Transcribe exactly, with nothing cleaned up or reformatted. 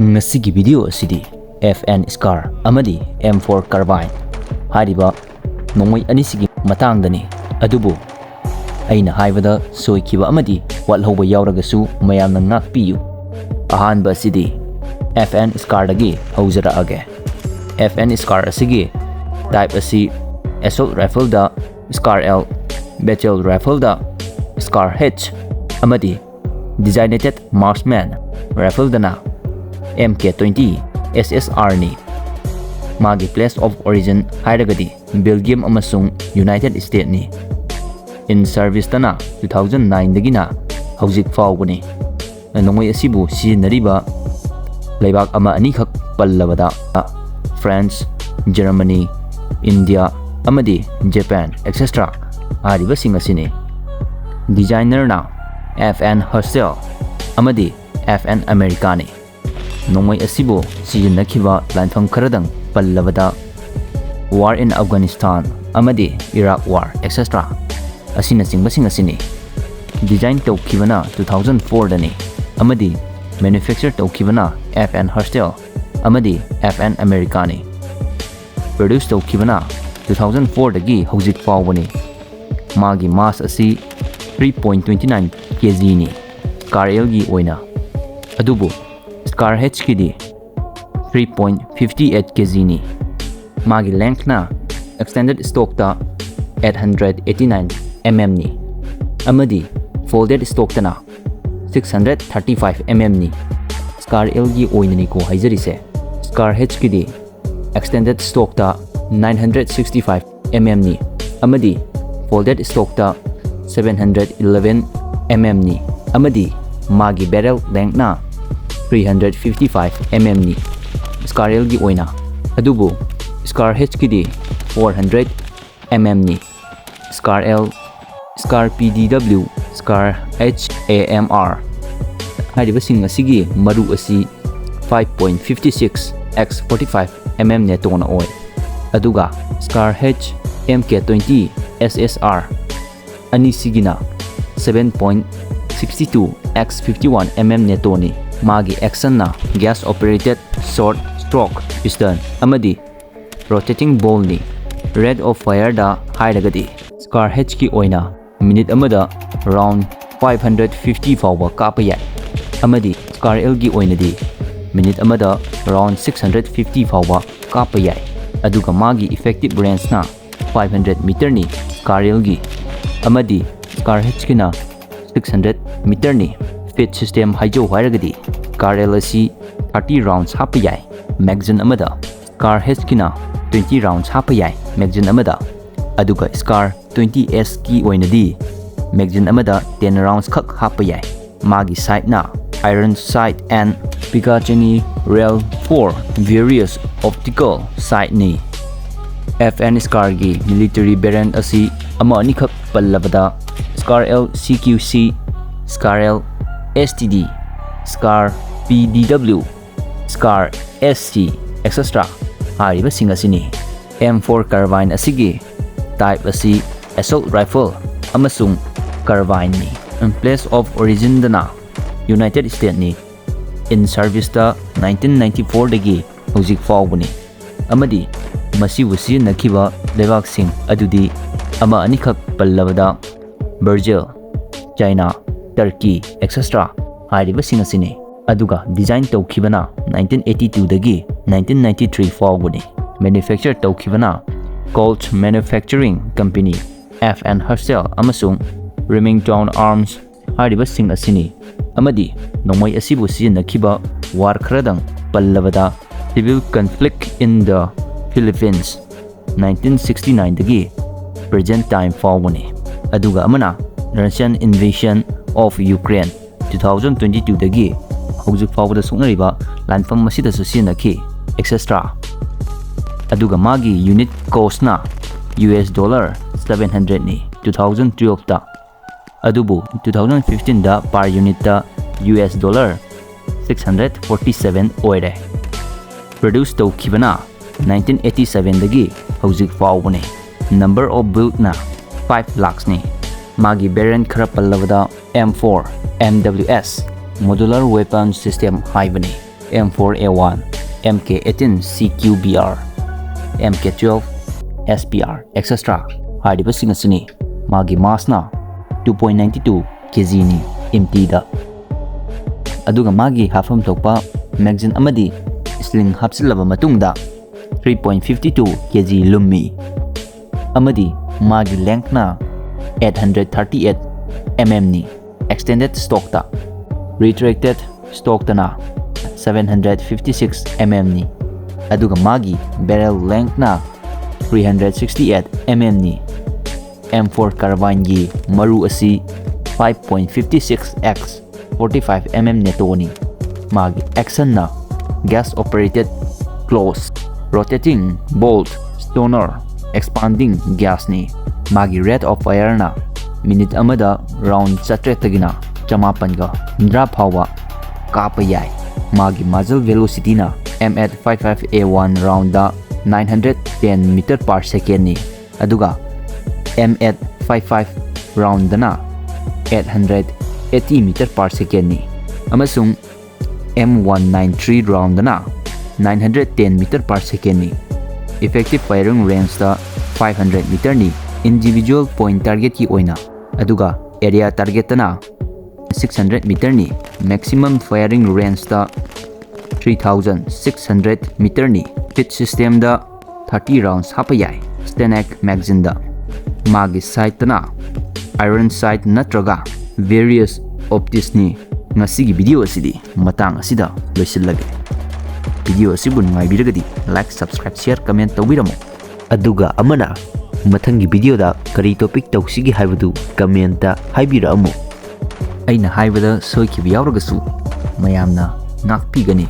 ꯉꯁꯤꯒꯤ ꯚꯤꯗꯤꯑꯣ ꯑꯁꯤꯗꯤ F N Scar ꯑꯃꯗꯤ M four Carbine ꯍꯥꯏꯔꯤꯕ ꯅꯣꯡꯃꯩ ꯑꯅꯤꯁꯤꯒꯤ ꯃꯇꯥꯡꯗꯅꯤ꯫ ꯑꯗꯨꯕꯨ ꯑꯩꯅ ꯍꯥꯏꯕꯗ ꯁꯣꯏꯈꯤꯕ ꯑꯃꯗꯤ ꯋꯥꯠꯍꯧꯕ ꯌꯥꯎꯔꯒꯁꯨ ꯃꯌꯥꯝꯅ ꯉꯥꯛꯄꯤꯌꯨ꯫ ꯑꯍꯥꯟꯕ ꯑꯁꯤꯗꯤ F N Scarꯗꯒꯤ ꯍꯧꯖꯔꯛꯑꯒꯦ꯫ F N Scar ꯑꯁꯤꯒꯤ type ꯑꯁꯤ assault rifleꯗ Scar L, battle rifleꯗ Scar H ꯑꯃꯗꯤ designated marksman rifleꯗꯅ M K twenty S S Rꯅꯤ꯫ ꯃꯥꯒꯤ place of origin ꯍꯥꯏꯔꯒꯗꯤ Belgium ꯑꯃꯁꯨꯡ United Statesꯅꯤ꯫ In serviceꯇꯅ two thousand nineꯗꯒꯤꯅ ꯍꯧꯖꯤꯛ ꯐꯥꯎꯕꯅꯤ꯫ ꯅꯣꯡꯃꯩ ꯑꯁꯤꯕꯨ ꯁꯤꯖꯤꯟꯅꯔꯤꯕ ꯂꯩꯕꯥꯛ ꯑꯃ ꯑꯅꯤꯈꯛ ꯄꯜꯂꯕꯗ France, Germany, India ꯑꯃꯗꯤ Japan, et cetera ꯍꯥꯏꯔꯤꯕꯁꯤꯡ ꯑꯁꯤꯅꯤ꯫ Designerꯅ F N Herstal ꯑꯃꯗꯤ F N Americaꯅꯤ꯫ ꯅꯣꯡꯃꯩ ꯑꯁꯤꯕꯨ ꯁꯤꯖꯤꯟꯅꯈꯤꯕ ꯂꯥꯟꯐꯝ ꯈꯔꯗꯪ ꯄꯜꯂꯕꯗ War in Afghanistan ꯑꯃꯗꯤ Iraq War, et cetera ꯑꯁꯤꯅꯆꯤꯡꯕꯁꯤꯡ ꯑꯁꯤꯅꯤ꯫ Design ꯇꯧꯈꯤꯕꯅ two thousand fourꯗꯅꯤ ꯑꯃꯗꯤ manufacture ꯇꯧꯈꯤꯕꯅ F N Herstal ꯑꯃꯗꯤ F N Americaꯅꯤ꯫ Produce ꯇꯧꯈꯤꯕꯅ two thousand fourꯗꯒꯤ ꯍꯧꯖꯤꯛ ꯐꯥꯎꯕꯅꯤ꯫ ꯃꯥꯒꯤ mass ꯑꯁꯤ three point twenty nine kgꯅꯤ Scar Lꯒꯤ ꯑꯣꯏꯅ, ꯑꯗꯨꯕꯨ Scar Hꯀꯤꯗꯤ three point fifty eight kgꯅꯤ꯫ ꯃꯥꯒꯤ lengthꯅ extended stockꯇ eight hundred eighty nine mmꯅꯤ ꯑꯃꯗꯤ folded stocktꯅ six hundred thirty five mmꯅꯤ꯫ Scar Lꯒꯤ ꯑꯣꯏꯅꯅꯤꯀꯣ ꯍꯥꯏꯖꯔꯤꯁꯦ꯫ Scar Hꯀꯤꯗꯤ extended stockꯇ nine hundred sixty five mmꯅꯤ ꯑꯃꯗꯤ folded stockꯇ seven hundred eleven mmꯅꯤ ꯑꯃꯗꯤ ꯃꯥꯒꯤ barrel lengthꯅ three hundred fifty five mmꯅꯤ Scar Lꯒꯤ ꯑꯣꯏꯅ, ꯑꯗꯨꯕꯨ Scar Hꯀꯤꯗꯤ four hundred mmꯅꯤ꯫ Scar L, Scar P D W, Scar H A M R ꯍꯥꯏꯔꯤꯕꯁꯤꯡ ꯑꯁꯤꯒꯤ ꯃꯔꯨ ꯑꯁꯤ five point fifty six x forty five mm NATOꯅ ꯑꯣꯏ, ꯑꯗꯨꯒ Scar H M K twenty S S R ꯑꯅꯤꯁꯤꯒꯤꯅ seven point sixty two x fifty one mm NATOꯅꯤ꯫ ꯃꯥꯒꯤ actionꯅ gas operated short stroke pistol ꯑꯃꯗꯤ rotating ballꯅꯤ꯫ Rate of fireꯗ ꯍꯥꯏꯔꯒꯗꯤ, Scar Hꯀꯤ ꯑꯣꯏꯅ minute ꯑꯃꯗ round five hundred fifty ꯐꯥꯎꯕ ꯀꯥꯞꯄ ꯌꯥꯏ, ꯑꯃꯗꯤ Scar Lꯒꯤ ꯑꯣꯏꯅꯗꯤ minute ꯑꯃꯗ round six hundred fifty ꯐꯥꯎꯕ ꯀꯥꯞꯄ ꯌꯥꯏ꯫ ꯑꯗꯨꯒ ꯃꯥꯒꯤ effective rangeꯅ five hundred meterꯅꯤ Scar Lꯒꯤ, ꯑꯃꯗꯤ Scar Hꯀꯤꯅ six hundred meterꯅꯤ꯫ Feed system ꯍꯥꯏꯖꯧ ꯍꯥꯏꯔꯒꯗꯤ, Scar L ꯑꯁꯤ thirty rounds ꯍꯥꯞꯄ ꯌꯥꯏ magazine ꯑꯃꯗ, Scar Hꯀꯤꯅ twenty rounds ꯍꯥꯞꯄ ꯌꯥꯏ magazine ꯑꯃꯗ, ꯑꯗꯨꯒ Scar twenty Sꯀꯤ ꯑꯣꯏꯅꯗꯤ magazine ꯑꯃꯗ ten rounds ꯈꯛ ꯍꯥꯞꯄ ꯌꯥꯏ꯫ ꯃꯥꯒꯤ sightꯅ iron sight and Picatinny Real four various optical sightꯅꯤ꯫ F N Scarꯒꯤ military variant ꯑꯁꯤ ꯑꯃ ꯑꯅꯤꯈꯛ ꯄꯜꯂꯕꯗ, Scar L C Q C, Scar L S T D, Scar P D W, Scar S C, et cetera ꯍꯥꯏꯔꯤꯕꯁꯤꯡ ꯑꯁꯤꯅꯤ꯫ M four carbine ꯑꯁꯤꯒꯤ type ꯑꯁꯤ assault rifle ꯑꯃꯁꯨꯡ carbineꯅꯤ꯫ Place of originꯗꯅ United Statesꯅꯤ꯫ In serviceꯇ nineteen ninety fourꯗꯒꯤ ꯍꯧꯖꯤꯛ ꯐꯥꯎꯕꯅꯤ, ꯑꯃꯗꯤ ꯃꯁꯤꯕꯨ ꯁꯤꯖꯤꯟꯅꯈꯤꯕ ꯂꯩꯕꯥꯛꯁꯤꯡ ꯑꯗꯨꯗꯤ ꯑꯃ ꯑꯅꯤꯈꯛ ꯄꯜꯂꯕꯗ, Brazil, China, Turkey, et cetera ꯍꯥꯏꯔꯤꯕꯁꯤꯡ ꯑꯁꯤꯅꯤ꯫ ꯑꯗꯨꯒ design ꯇꯧꯈꯤꯕꯅ nineteen eighty twoꯗꯒꯤ nineteen ninety three ꯐꯥꯎꯕꯅꯤ꯫ Manufacture ꯇꯧꯈꯤꯕꯅ Colt Manufacturing Company, F N Herstal ꯑꯃꯁꯨꯡ Remington Arms ꯍꯥꯏꯔꯤꯕꯁꯤꯡ ꯑꯁꯤꯅꯤ꯫ ꯑꯃꯗꯤ ꯅꯣꯡꯃꯩ ꯑꯁꯤꯕꯨ ꯁꯤꯖꯤꯟꯅꯈꯤꯕ war ꯈꯔꯗꯪ ꯄꯜꯂꯕꯗ, Civil Conflict in the Philippines, nineteen sixty nineꯗꯒꯤ present time ꯐꯥꯎꯕꯅꯤ꯫ ꯑꯗꯨꯒ ꯑꯃꯅ Russian Invasion of Ukraine, two thousand twenty twoꯗꯒꯤ ꯍꯧꯖꯤꯛ ꯐꯥꯎꯕꯗ ꯁꯣꯛꯅꯔꯤꯕ ꯂꯥꯟꯐꯝ ꯑꯁꯤꯗꯁꯨ ꯁꯤꯖꯤꯟꯅꯈꯤ, et cetera꯫ ꯑꯗꯨꯒ ꯃꯥꯒꯤ unit costꯅ U S dollar seven hundredꯅꯤ two thousand twelveꯇ꯫ ꯑꯗꯨꯕꯨ two thousand fifteenꯗ per unitꯇ U S dollar six hundred forty seven ꯑꯣꯏꯔꯦ꯫ Produce ꯇꯧꯈꯤꯕꯅ nineteen eighty sevenꯗꯒꯤ ꯍꯧꯖꯤꯛ ꯐꯥꯎꯕꯅꯤ꯫ Number of buildꯅ five lakhsꯅꯤ꯫ ꯃꯥꯒꯤ variant ꯈꯔ ꯄꯜꯂꯕꯗ M four, M W S, Modular Weapon System ꯍꯥꯏꯕꯅꯤ꯫ M four A one, M K eighteen C Q B R, M K twelve S P R, et cetera ꯍꯥꯏꯔꯤꯕꯁꯤꯡ ꯑꯁꯤꯅꯤ꯫ ꯃꯥꯒꯤ massꯅ two point nine two K Gꯅꯤ emptyꯗ꯫ ꯑꯗꯨꯒ ꯃꯥꯒꯤ ꯍꯥꯞꯐꯝ ꯊꯣꯛꯄ magazine ꯑꯃꯗꯤ sling ꯍꯥꯞꯆꯤꯜꯂꯕ ꯃꯇꯨꯡꯗ three point five two K G ꯂꯨꯝꯃꯤ꯫ ꯑꯃꯗꯤ ꯃꯥꯒꯤ lengthꯅ eight hundred thirty eight mm ꯅꯤ extended stockꯇ, retracted stockꯇꯅ seven hundred fifty six mm ꯅꯤ꯫ ꯑꯗꯨꯒ ꯃꯥꯒꯤ barrel lengthꯅ three hundred sixty eight mm ꯅꯤ꯫ M four carbineꯒꯤ ꯃꯔꯨ ꯑꯁꯤ five point five six x forty five mm NATO ꯅꯤ꯫ ꯃꯥꯒꯤ actionꯅ gas operated close, rotating bolt, stoner, expanding gasꯅꯤ꯫ ꯃꯥꯒꯤ rate of fireꯅ minute ꯑꯃꯗ round ꯆꯥꯇ꯭ꯔꯦꯠꯇꯒꯤꯅ ꯆꯃꯥꯄꯟꯒ ꯍꯨꯝꯗ꯭ꯔꯥ ꯐꯥꯎꯕ ꯀꯥꯞꯄ ꯌꯥꯏ꯫ ꯃꯥꯒꯤ muzzle velocityꯅ M eight five five A one roundꯗ nine hundred ten meter per secondꯅꯤ꯫ ꯑꯗꯨꯒ M eight five five roundꯗꯅ eight hundred eighty meter per secondꯅꯤ꯫ ꯑꯃꯁꯨꯡ M one nine three roundꯗꯅ nine hundred ten meter per secondꯅꯤ꯫ Effective firing rangeꯇ five hundred meterꯅꯤ individual point targetꯀꯤ ꯑꯣꯏꯅ, ꯑꯗꯨꯒ area targetꯇꯅ six hundred meterꯅꯤ꯫ Maximum firing rangeꯇ three thousand six hundred meterꯅꯤ꯫ Feed systemꯗ thirty rounds ꯍꯥꯞꯄ ꯌꯥꯏ Stenag magazineꯗ꯫ ꯃꯥꯒꯤ sightꯇꯅ iron sight ꯅꯠꯇ꯭ꯔꯒ various opticsꯅꯤ꯫ ꯉꯁꯤꯒꯤ video ꯑꯁꯤꯗꯤ ꯃꯇꯥꯡ ꯑꯁꯤꯗ ꯂꯣꯏꯁꯤꯜꯂꯒꯦ꯫ Video ꯑꯁꯤꯕꯨ ꯅꯨꯡꯉꯥꯏꯕꯤꯔꯒꯗꯤ like, subscribe, share, comment ꯇꯧꯕꯤꯔꯝꯃꯨ꯫ ꯑꯗꯨꯒ ꯑꯃꯅ ꯃꯊꯪꯒꯤ videoꯗ ꯀꯔꯤ topic ꯇꯧꯁꯤꯒꯦ ꯍꯥꯏꯕꯗꯨ commentꯇ ꯍꯥꯏꯕꯤꯔꯛꯑꯝꯃꯨ꯫ ꯑꯩꯅ ꯍꯥꯏꯕꯗ ꯁꯣꯏꯈꯤꯕ ꯌꯥꯎꯔꯒꯁꯨ ꯃꯌꯥꯝꯅ ꯉꯥꯛꯄꯤꯒꯅꯤ꯫